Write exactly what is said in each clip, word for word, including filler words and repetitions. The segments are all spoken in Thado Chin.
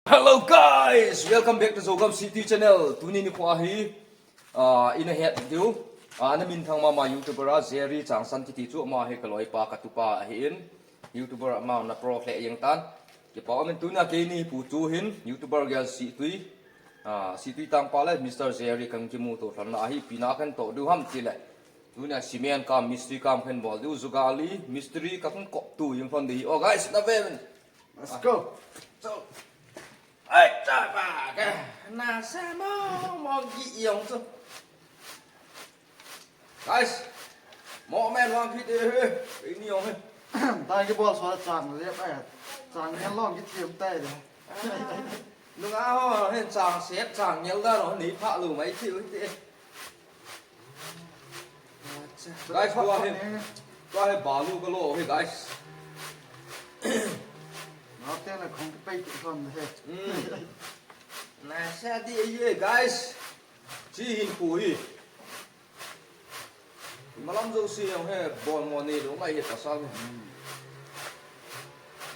Hello guys, welcome back to Zogam City channel. Tuni nikho hi, ah, ina het diu, ah, ana minthang mama YouTuber a Jerry Changsan kiti chu ama hi ka loipa ka tupa ahin. YouTuber ama na pro khle jeng tan. Kipa umin tunia keini pu chu hin YouTuber gel Situi, ah, Situi tangpa le Mister Jerry kan kimuto lhon na hi ipi na kan toh diu ham tile. Tunia cement kam, mistri kam kan bol diu, jugali, mistri ka kan kop tu jeng lhon ding hi. Oh guys, na ve. Let's go. So, ai, cha ba ka. Na sa mo, mo gi yong chu. Guys, mo men wang khi de he. Ini yong he. Tai ki bol so chang le pa. Chang ne long ki thiam tai de. Nunga ho, he chang set, chang ngel da lo, ni pha lu mai thiu te. Guys, tua hi, tua hi balu ka lo hi, guys. Nate na khong pei tu son he. Mm. Na sa di ye, guys. Chi hin pu hi. Malam jo si yang he, bon mo ni lo ngai he pasal ni.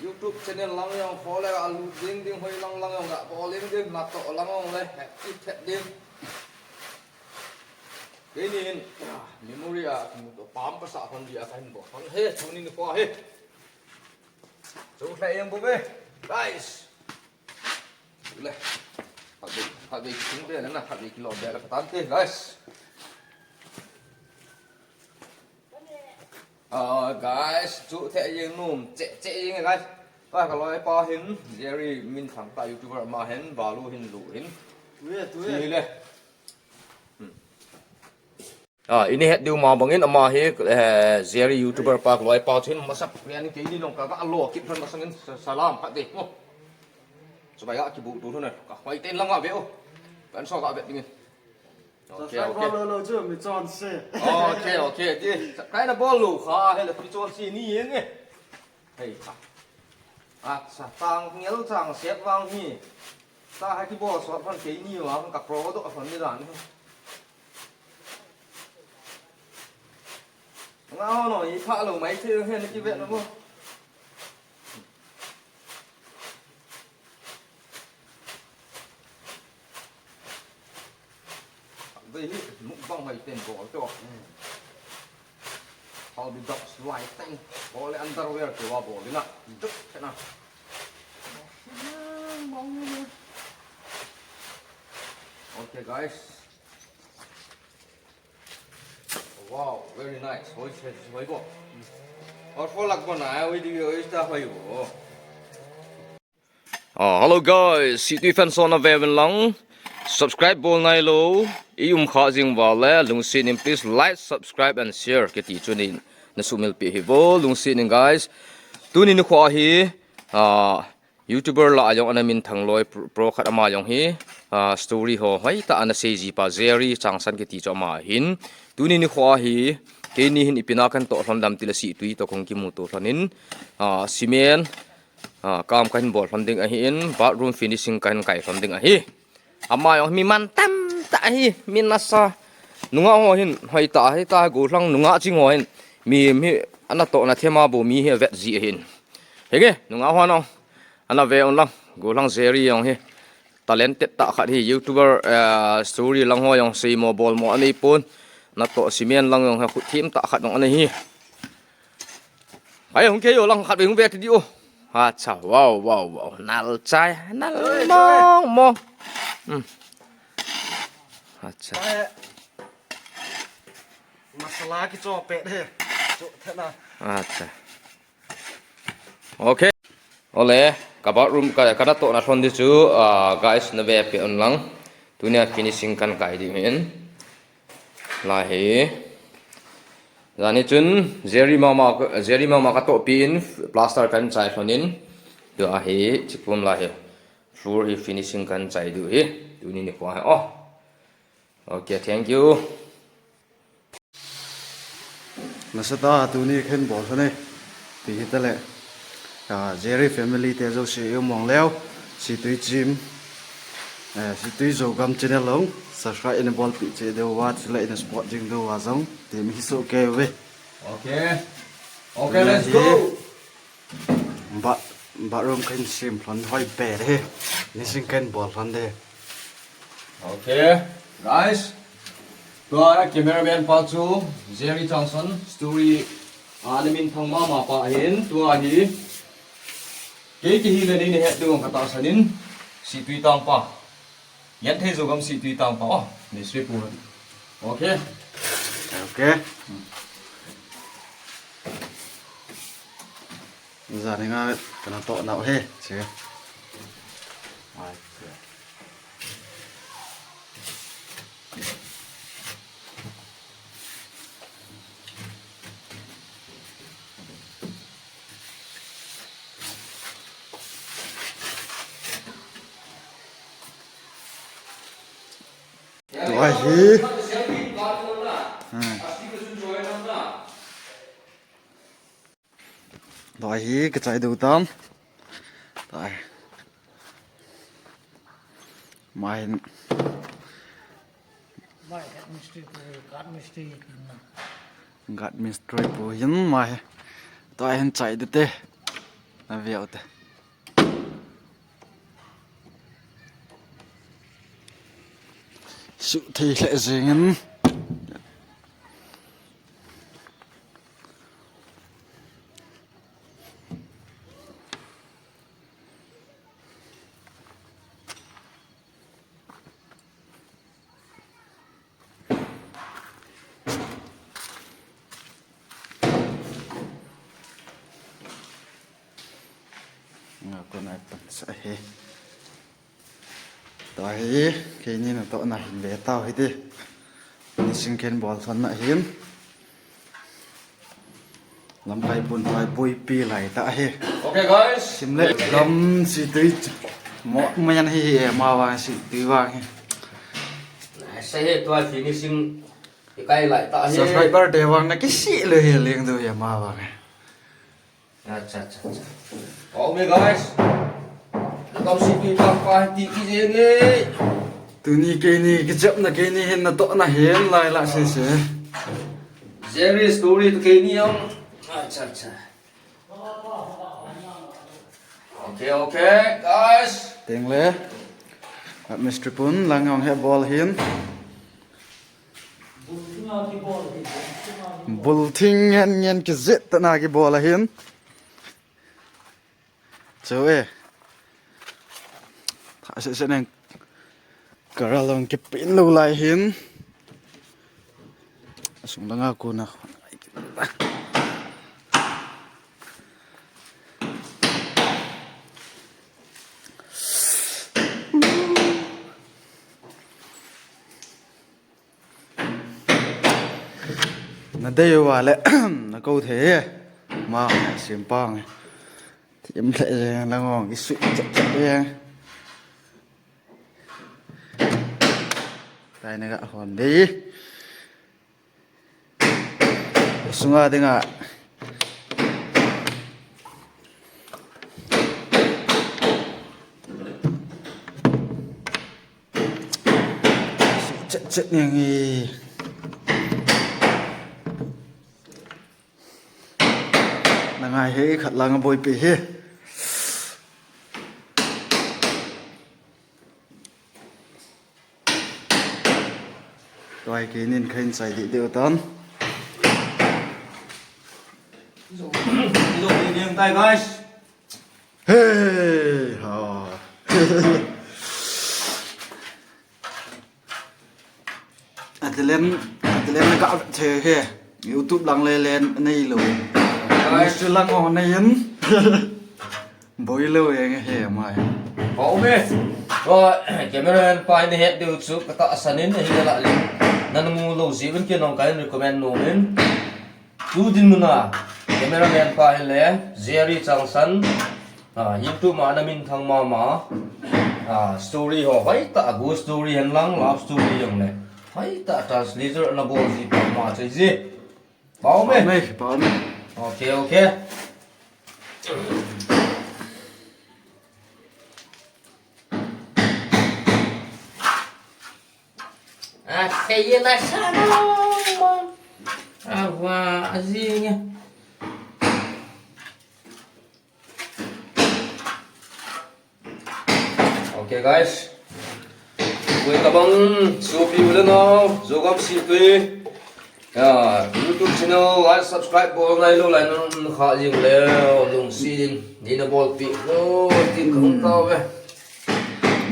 YouTube channel lang yang, follow a lu ding ding hoi lang lang yang, ga bol ding ding, na to lang yang le, happy thet ding. Keini hin, memory a, pam pasa hon dia kan bo. Hon he, tuni nikho hi. Chu hlai yang bo ve. Guys. Le. Hadi, hadi king de na, hadi kilo de la patante, guys. Ah, guys, chu the jeng nom, che, che jeng guys. Pa ka loipa hin, Jerry minthang ta YouTuber ama hin, balu hin lu hin. Tu ye, tu ye. Chi le. Hmm. Ah, ini het diu ma bangin ama hi, eh, Jerry YouTuber pa ka loipa chu hin masa pian keini nong ka ga lo kit lhon masangin sa-, salam khat de. Oh. Chubai ga kibu tu lhon na, ka hoi ten lang ga ve o. Kan so ga ve dingin. Okay, okay. Lo lo chu mi chon se. Okay, okay. Ti, kai na bol lo kha, he le mi chon se ni yeng e. Hei kha. Acha, tang ngel chang set vang hi. Ta ha ki bol sot phan keini vang ka pro do phan ni dan. Nga ho no, i pha lo mai the he ni ki ve na mo. Dei hi mukbang hai ten bol to. How the dogs like ten bol underwear to wa bol na. Duk na. Okay, guys. Wow, very nice. Hoi, hoi, hoi bo. Or for lak bona, eh, we do, we start hoi bo. Ah, hello guys, Situi fan son a ve ven lang. Subscribe bol nai lo. I um kha jing va le, lungset in please like, subscribe and share. Kiti chu ni na sumil pi hi bo, lungset in guys. Tuni nikho hi, ah, YouTuber la a jong ana minthang loi pro, pro khat ama jong hi, ah, story ho hoi ta ana sei ji pa Jerry Changsan kiti chu ama hin. Tuni nikho hi, keini hin ipi na kan toh lhon dam tile Situi to kong kimuto lhon in, ah, cement, ah, kam kan bol lhon ding ahin, bathroom finishing kan kai lhon ding ahi. Ama jong mi mantam ta hi, mi nasa. Nungah ho hin, hoi ta, hoi ta, gollhang nungah ching ho hin. Mi, mi, ana toh na thema bo mi hi vet ji hin. Henge, nungah ho no. Ana ve un lang, gollhang Jerry jong hi. Talented ta khat hi, YouTuber, eh, story lang ho jong sei mo bol mo anei pon. Na toh cement lang jong hi khut thim ta khat jong anei hi. Ai, hung kei o lang khat ve hung ve ti di o. Acha, wow, wow, wow. Nal chai, nal mong, mong. Hmm. Acha. Masala ki cho pet he. Cho thena. Acha. Okay. Ole, ka bathroom ka, ka na toh na lhon di chu, ah, guys, na ve pe un lang. Tunia finishing kan kai di hin. Lai hi. Jani chun Jerry mama, Jerry mama ka toh pi in plaster kan chai lhon in. Tua hi, chipum lai hi. Floor hi finishing kan chai diu hi. Tuni nikho hi. Oh. Okay, thank you. Nasa ta tuni khen bol lhon e. Ti hi ta le. Ah, Jerry family te jouse i um mong leu. Situi Chim. Eh, Situi Zogam channel long. Subscribe in bol pi che deu va, chule in support jing deu va jong. Ti mi hi so ke ve. Okay. Okay, let's go. Ba. Bathroom kahin sem lhon hoi be de. Nising kahin bol lhon de. Okay, guys. Tua cameraman pa chu Jerry Changsan, story a ana minthang mama pa ahin, tua hi kei kihi le nei nahet diu ka tahsan in, Situi tangpa. Genthei Zogam Situi tangpa, oh, Mister Pu. Okay. Okay. Jan hi nga kana toh nau he, che. Ai, che. Tua hi. Hmm. Tua hi kachai diu tam. Tua hi. Mahin. Mai head mistri pu, guard mistri pu na. Guard mistri pu hin mai. Tua hin chai diu te. Na veu te. Suh thei lheh jeng in. Nga ko nai pan sa he. Tua hi, keini natohna hin ve tau hite. Nising kahin bol lhon na hin. Lamkai pun tua hi boipi lai tah hi. Okay, guys. Sim le gam Situi. Mo mayan hi hi, eh, ma vang Situi vang hi. Sa he tua finishing ikai lai tah hi. Subscriber te vang na kisih le hi leng tu hi ma vang hi. Acha, acha, acha. Pau me, guys. Kam Situi tangpa hi ti kijeng e. Tuni keini kichepna keini hin natohna hin lai la sese. Jerry story tu keini ang. Acha, acha. Okay, okay, guys. Teng le. Mistri pun lang ang he bol hin. Bul thing ngen ngen kijih tah na kibol ahin. Chu e. Tha se se neng karal long kipin lou lai hin. Asung langa kona. Na dei uva le, na kou thei e. Ma, sim pang e. Thim lheh jeng lang ong, i sui chet chet jeng. Tai na ga hon dei. Sunga dinga. Chet chet nge nge. Na ngai he khat lang a boipi he. Tua hi keinin kahin chai deh deh u tan. Zo, zo, ding tai, guys. Hey, ha. Atilen, atilen na ka the he. YouTube lang le len nei lo. Guys. Sri Lanka ho nei in. Boi lou e nge he mai. Pau me. Ko cameraman pa in het diu chu ka tahsan in hi la le. Nan mu lou ji un ke nong ka in recommend nom in. Tu dinmun a cameraman pa hi le Jerry Changsan. A, YouTube ma na min thang ma ma. A, story ho hoi ta, ghost story hen lang, love story jong le. Hoi ta, translator na bol ji pa ma chai ji. Pau me. Pau me, pau me. Okay, okay. A, sei na sa no. A, wa, a, zinga. Okay guys, koi tabang sopi u le nao, Zogam Sittui. Ya, YouTube channel like, subscribe bol nailou lai nang kha jing le, lungset in neina bolpeh lou tin kahung tao ve.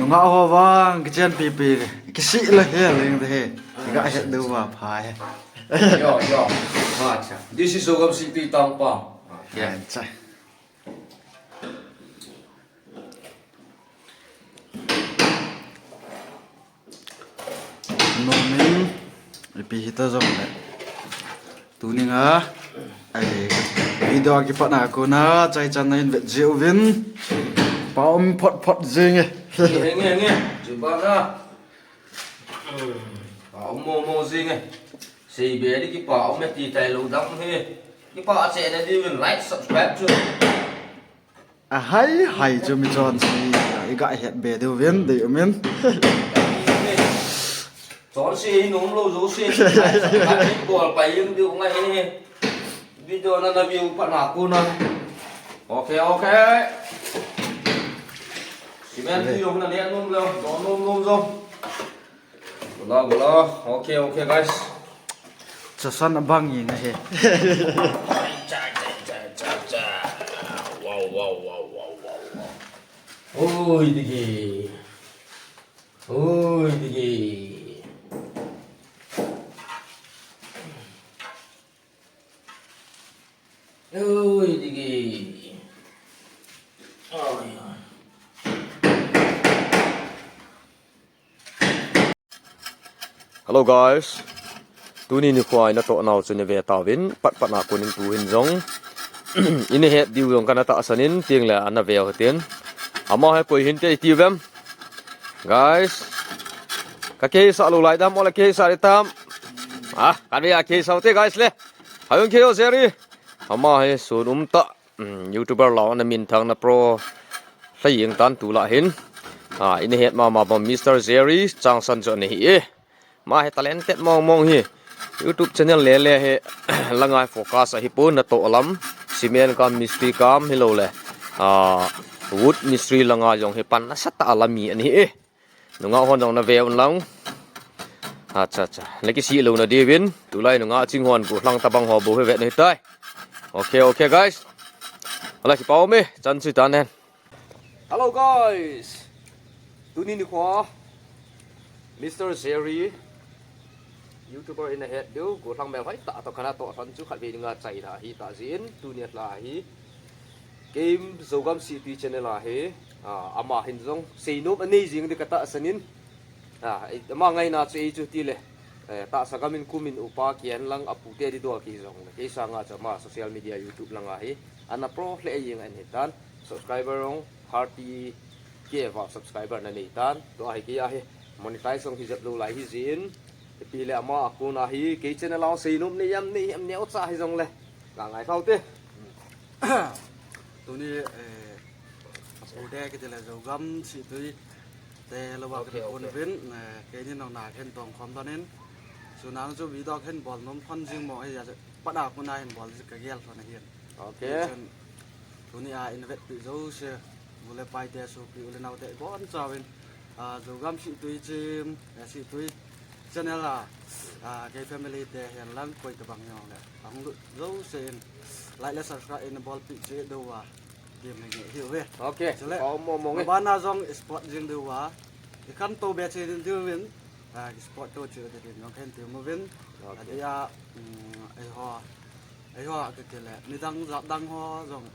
Nungah ho vang kichenpi pi, kisih le he leng de he. Iga het diu va pha he. Yo, yo. Acha. This is Zogam Sittui Tangpa. Yeah. Acha. Nomin, ipi hita jong le. Tunia, ai, video kipatna kona, chaichan na hin vet jiuvin. Pa um phot phot jing e. Nge, nge, nge. Chuba na. Pa um mo mo jing e. Seibe di kipa um e ti tailou dam he. Kipa che na diuvin like, subscribe chu. Ahai, hai chu mi chonse, iga het be diuvin, dei umin. Chonse hi nom lou jouse, bol pai jing diu ngai hi. Video na na view pa na ku na. Okay, okay. Cement tu jong na le nom lou, nom nom nom jong. Bula, bula. Okay, okay, guys. Chasan abang jing ahi. Cha, cha, cha, cha, cha. Wow, wow, wow, wow, wow, wow. Oi, digi. Oi, digi. Oi, digi. Oi, oi. Hello guys. Tuni nikho a ina toh nau chu na ve tauvin, pat pat na konin tu hin jong. Ina het diu jong kana tahsan in, tin le ana ve u hitin. Ama hi koi hinte iti uvem. Guys. Ka kei sa lou lai dam, ole kei sa le tam. Ah, ka ve a kei sa te guys le. Hayung kei o Jerry. Ama hi sun um ta. Um, YouTuber lou ana minthang na pro lha jeng tan tu lah hin. Ah, ina het mama bang Mister Jerry Changsan chu ana hi e. Ama hi talented mong mong hi. YouTube channel le le hi langa focus ahi pon, natoh lam. Cement kam, mistri kam hilou le. Ah, wood mistri langa jong hi pan nasatah a la mi ana hi e. Nungah hon jong na ve un lang. Acha, acha. Le kisih lou na diuvin. Tulai nungah ching hon gollhang tabang ho bou hi vet na hitai. Okay, okay, guys. Ala kipa um e. Chan chu tan hen. Hello, guys. Tuni nikho a Mister Jerry, YouTuber ina het diu, gollhang melhoi tah toh kana toh lhon chu khatvei dinga chaina ahi tah jeh in, tuni a lha hi. Kei Zogam Sittui channel a hi, ah, ama hin jong seinom anei jing ding ka tahsan in, ah, ama ngaina chu ei chu ti le, eh, tahsa gam in kum in upa kihen lang a pute di dol kihi jong le. Kei sanga chu ama social media YouTube langa hi, ana pro lheh jeng ana hi tan, subscriber jong thirty K val subscriber ana nei tan, tua hi kei a hi monetize jong hi jep lou lai hi jeh in, ipi le ama a kona hi, kei channel a seinom nei am nei am neo cha hi jong le. Ka ngai thau te. Tuni, eh, apu te kiti le Zogam Sittui te lou a. Okay, kiti kon okay. Vin, eh, keini nong na khen tong khom tan in. Chu nang chu video khen bol nom khon jing mo hi ja, pat a kona hin bol ji ka gel thon ahin. Okay. Chun, tuni a ina vetpi jouse, u le pai te, sopi u le nao te, bon chauvin, ah, Zogam Sittui chim, eh, Sittui channel a, ah, kei family te hihen lang koi tabang jong le. Ahung lut jouse in, like le subscribe in bolpi cheh diu va, gim nge nge hiu ve. Okay. Chule, pa um mong mong e. Mabana jong sport jing diu va, i khantou be cheh diu vin, ah, sport to cheh diu vin, jong khen tiu mo vin. Okay. Adia, um, eiho, eiho a kiti le, midang jat dang ho jong,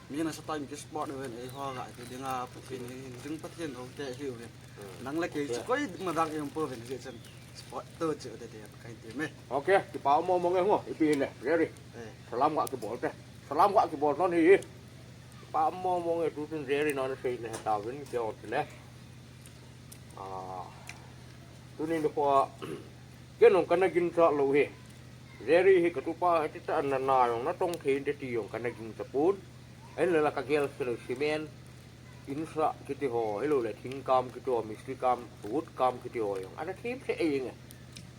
mi nasatah in ki sport diu vin, eiho ga kiti dinga, Pathen hi, jing Pathen ho te hiu vin. Hmm. Nang le kei chu koi madang i um pouvin, hijeh chun sport to chu te te ka ti me. Okay, kipa um mong mong e ho, ipi le, Jerry. Eh. Salam ga kibol te. Salam ga kibol lhon hi. Kipa um mong mong e, tu tun Jerry na na sei le tauvin kei o ti le. Ah, tuni nikho a, kei nong kana ginchat lou hi. Jerry hi ka tupa hi ti ta na na jong na tong thei inte ti jong kana ginchat pon. Ahin le la ka gel se lou cement. Insa kiti ho, hilou le thing kam kiti ho, mistri kam, wood kam kiti ho jong. Ana thim se ei nge.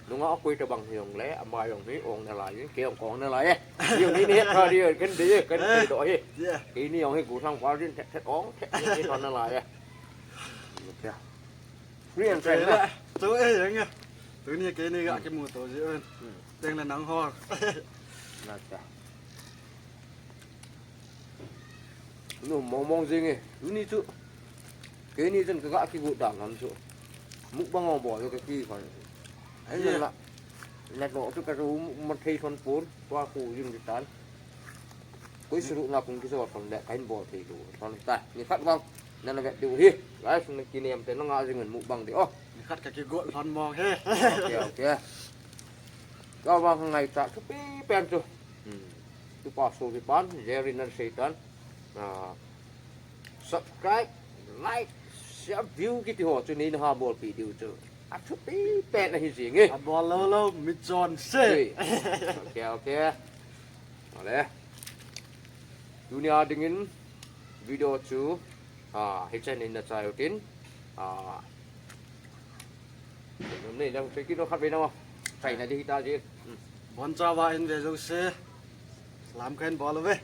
Nungah koi tabang hi jong le, ama jong hi ong nalai, kei jong kong nalai e. Jong hi ni het kha di, ken de, ken de do hi. Yeah. Keini jong hi gollhang val din thet thet ong, thet thet ong nalai e. Kya? Free and fair na. Chu e, yang e. Tuni keini ga kimu to ji un. Teng le nang ho. Na kya? Nu mong mong jing e. Tuni chu. Keini chen ka ga kigu dan ham chu. Mukbang ong bol ka ki khan. Ai na. Na to chu ka ru ma thei thon pon. Tua khu jing di tan. Koi suru na kung kiso thon le kahin bol thei lu. Thon ta. Ni khat vang. Nana vet diu hi. Guys, na kinem te na nga jing un mukbang di. Oh. Ni khat ka kigu lhon mong he. Okay, okay. Ka vang ngai ta chu pi pen chu. Hmm. Tu pa so di pan, Jerry nan Satan. Ah, subscribe, like, share, view kiti ho chu nei na ha bol pi diu chu. A thupi pen ahi jing e. A bol lou lou, mi chon se. Ui. Okay, okay. Ale. Tunia dingin video chu, ah, hichan in na chai utin. Ah, nei lang, sei kino khat ve na. Chai na di hita ji. Hmm. Bon chawa in ve jong se. Lam kahin bol ve.